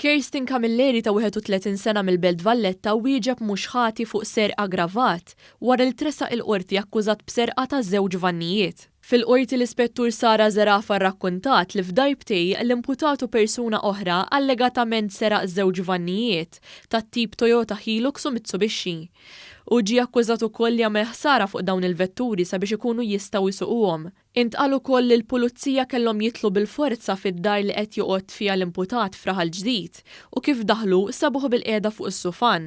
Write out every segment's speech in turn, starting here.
Kirsten Camilleri ta' 31 sena mill-Belt Valletta wieġeb mhux ħati fuq serq aggravat wara li tressaq il-Qorti akkużat b'serqa ta' żewġ vannijiet. Fil-Qorti l-Ispettur Sara Zerafa rrakkuntat li f'darbtej l-imputat u persuna oħra allegatament seraq żewġ vannijiet tat-tip Toyota Hilux u Mitsubishi. Hu ġie akkużat ukoll li għamel ħsara fuq dawn il-vetturi sabiex ikunu jistgħu jsuquhom. Intqal ukoll li l-Pulizija kellhom jidħlu bil-forza fid-dar li qed joqgħod fiha l-imputat f'Raħal Ġdid u kif daħlu sabuh bilqiegħda fuq is-sufan.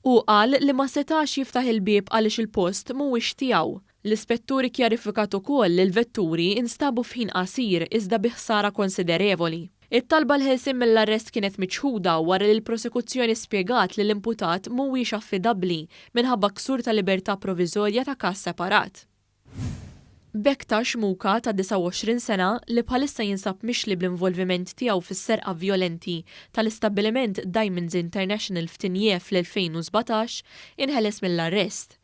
Hu qal li ma setax jiftaħ il-bieb għaliex il-post mhuwiex tiegħu. L-Ispettur ikkjarifikat ukoll li l-vetturi instabu f'ħin qasir iżda bi ħsara konsiderevoli. It-talba għall-ħelsien mill-arrest kienet miċħuda wara li l-prosekuzzjoni spjegat li l-imputat mhuwiex affidabbli minħabba ksur ta' libertà proviżorja ta' każ separat. Bektash Muka ta' 29 sena li bħalissa jinsab mixli bl-involviment tiegħu fis-serqa vjolenti tal-istabbiliment Diamonds International f'Tigné fl-2017 inħeles mill-arrest.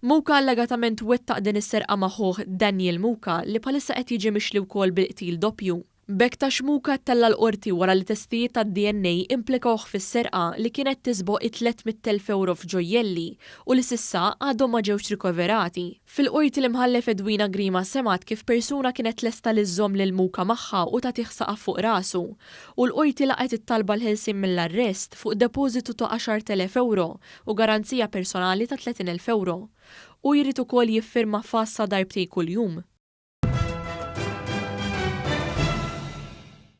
Muka allegatament wettaq din is-serqa ma' ħuh Daniel Muka li bħalissa qed jiġi mixli wkoll bil-qtil doppju. Bektash Muka ttella' l-Qorti wara li testijiet tad-DNA implikawh fis-serqa li kienet tisboq it-300,000 ewro f'ġojjelli u li s'issa għadhom ma ġewx rikoverati. Fil-Qorti l-Imħallef Edwina Grima semgħet kif persuna kienet lesta li żżomm lil Muka magħha u tagħtih saqaf fuq rasu u l-Qorti laqgħet it-talba għall-ħelsien mill-arrest fuq depożitu ta' 10,000 ewro u garanzija personali ta' 30,000 ewro. Hu jrid ukoll jiffirma f'għassa darbtejn kuljum.